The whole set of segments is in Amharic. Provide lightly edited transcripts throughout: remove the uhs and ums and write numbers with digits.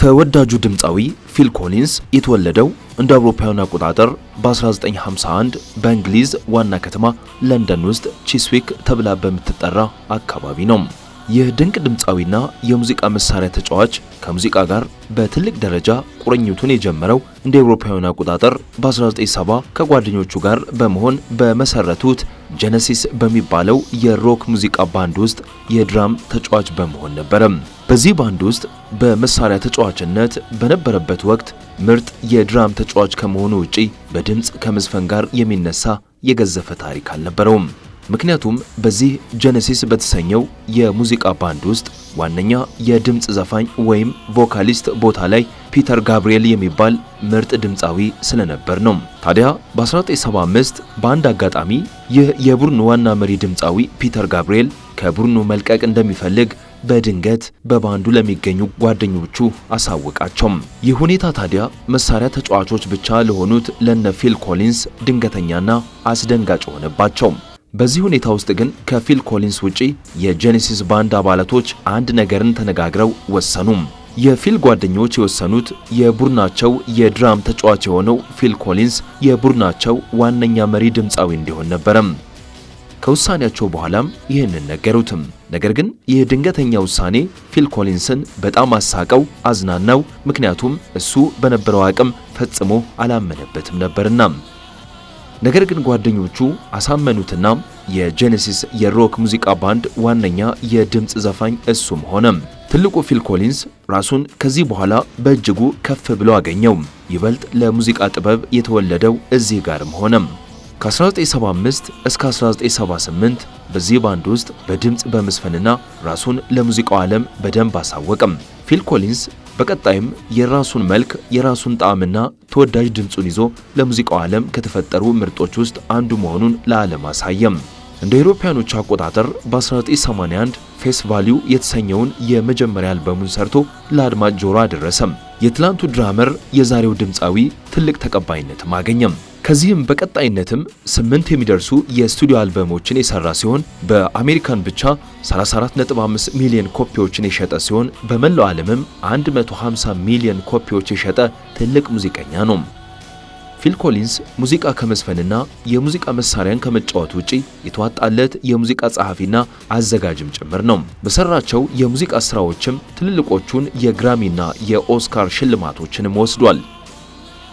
ተወዳጁ ድምፃዊ ፊል ኮሊንስ የተወለደው እንደ አውሮፓውያን አቆጣጠር በ1951 በእንግሊዝ ዋና ከተማ ለንደን ውስጥ ቺስዊክ ተብላ በምትጠራ አካባቢ ነው። ይህ ድንቅ ድምፃዊና የሙዚቃ መሳሪያ ተጫዋች ከሙዚቃ ጋር በትልቅ ደረጃ ቁርኝቱን የጀመረው እንደ አውሮፓውያን አቆጣጠር በ1970 ከጓደኞቹ ጋር በመሆን በመሰረቱት ጀነሲስ በሚባለው የሮክ ሙዚቃ ባንድ ውስጥ የድራም ተጫዋች በመሆን ነበረ። በዚህ ባንድ ውስጥ በመሳሪያ ተጫዋችነት በነበረበት ወቅት ምርጥ የድራም ተጫዋች ከመሆኑ ውጪ በድምፅ ከመዝፈን ጋር የሚነሳ የገዘፈ ታሪክ አልነበረውም። ምክንያቱም በዚህ ጀነሲስ በተሰኘው የሙዚቃ ባንድ ውስጥ ዋነኛ የድምፅ ዘፋኝ ወይም vocalist ቦታ ላይ ፒተር ጋብሪኤል የሚባል ምርጥ ድምፃዊ ስለነበር ነው። ታዲያ በ1975 በአንድ አጋጣሚ ይህ የቡድኑ ዋና መሪ ድምፃዊ ፒተር ጋብሪኤል ከቡድኑ መልቀቅ እንደሚፈልግ በድንገት በባንዱ ለሚገኙ ጓደኞቹ አሳወቃቸው። ይህ ሁኔታ ታዲያ መሳሪያ ተጫዋቾች ብቻ ለሆኑት ለነ ፊል ኮሊንስ ድንገተኛና አስደንጋጭ ሆነባቸው። በዚህ ሁኔታ ውስጥ ግን ከፊል ኮሊንስ ውጪ የጄኔሲስ ባንድ አባላቶች አንድ ነገርን ተነጋግረው ወሰኑ። የፊል ጓደኞች የወሰኑት የቡድናቸው የድራም ተጫዋች የሆነው ፊል ኮሊንስ የቡድናቸው ዋነኛ መሪ ድምፃዊ እንዲሆን ነበረም። ከውሳኔያቸው በኋላም ይህንን ነገሩትም። ነገር ግን ይህ ድንገተኛ ውሳኔ ፊል ኮሊንስን በጣም አሳቀው፣ አዝናናው። ምክንያቱም እሱ በነበረው አቅም ፈጽሞ አላመነበትም ነበርና። ነገር ግን ጓደኞቹ አሳመኑትና የጄኔሲስ የሮክ ሙዚቃ ባንድ ዋነኛ የድምፅ ዘፋኝ እሱም ሆነ። ትልቁ ፊል ኮሊንስ ራሱን ከዚህ በኋላ በእጅጉ ከፍ ብሎ አገኘው። ይበልጥ ለሙዚቃ ጥበብ የተወለደው እዚህ ጋርም ሆነ። ከ1975 እስከ 1978 በዚህ ባንድ ውስጥ በድምፅ በመዝፈንና ራሱን ለሙዚቃው ዓለም በደንብ አሳወቀም። ፊል ኮሊንስ በቀጣይም የራሱን መልክ፣ የራሱን ጣዕምና ተወዳጅ ድምፁን ይዞ ለሙዚቃው ዓለም ከተፈጠሩ ምርጦች ውስጥ አንዱ መሆኑን ለዓለም አሳየም። እንደ አውሮፓውያኖቹ አቆጣጠር በ1981 Face Value የተሰኘውን የመጀመሪያ አልበሙን ሰርቶ ለአድማጭ ጆሮ አደረሰም። የትላንቱ drummer የዛሬው ድምፃዊ ትልቅ ተቀባይነትም አገኘም። ከዚህም በቀጣይነትም 8 የሚደርሱ የስቱዲዮ አልበሞችን የሰራ ሲሆን፣ በአሜሪካን ብቻ 34.5 ሚሊዮን ኮፒዎችን የሸጠ ሲሆን፣ በመላው ዓለምም 150 ሚሊዮን ኮፒዎች የሸጠ ትልቅ ሙዚቀኛ ነው። ፊል ኮሊንስ ሙዚቃ ከመዝፈንና የሙዚቃ መሳሪያን ከመጫወት ውጪ የተዋጣለት የሙዚቃ ጸሐፊና አዘጋጅም ጭምር ነው። በሰራቸው የሙዚቃ ስራዎችም ትልልቆቹን የግራሚና የኦስካር ሽልማቶችንም ወስዷል።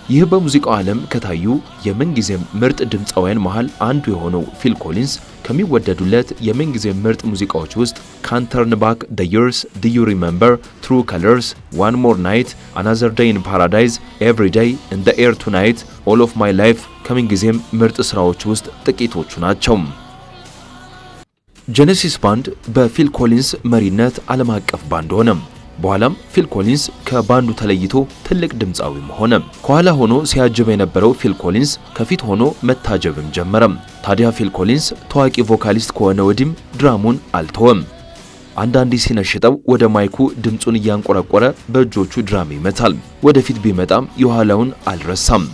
ይህ በሙዚቃው ዓለም ከታዩ የምንጊዜም ምርጥ ድምፃውያን መሃል አንዱ የሆነው ፊል ኮሊንስ ከሚወደዱለት የምንጊዜም ምርጥ ሙዚቃዎች ውስጥ ካንት ተርን ባክ ዘ ይርስ፣ ዱ ዩ ሪመምበር፣ ትሩ ከለርስ፣ ዋን ሞር ናይት፣ አናዘር ዴይ ኢን ፓራዳይዝ፣ ኤቭሪ ዴይ፣ ኢን ዘ ኤር ቱናይት፣ ኦል ኦፍ ማይ ላይፍ ከምንጊዜም ምርጥ ስራዎች ውስጥ ጥቂቶቹ ናቸው። ጄኔሲስ ባንድ በፊል ኮሊንስ መሪነት ዓለም አቀፍ ባንድ ሆነ። በኋላም ፊል ኮሊንስ ከባንዱ ተለይቶ ትልቅ ድምፃዊም ሆነ። ከኋላ ሆኖ ሲያጅብ የነበረው ፊል ኮሊንስ ከፊት ሆኖ መታጀብም ጀመረ። ታዲያ ፊል ኮሊንስ ታዋቂ vocalist ከሆነ ወዲህም ድራሙን አልተወም። አንዳንዴ ሲነሽጠው ወደ ማይኩ ድምፁን እያንቆረቆረ በእጆቹ ድራም ይመታል። ወደፊት ቢመጣም የኋላውን አልረሳም።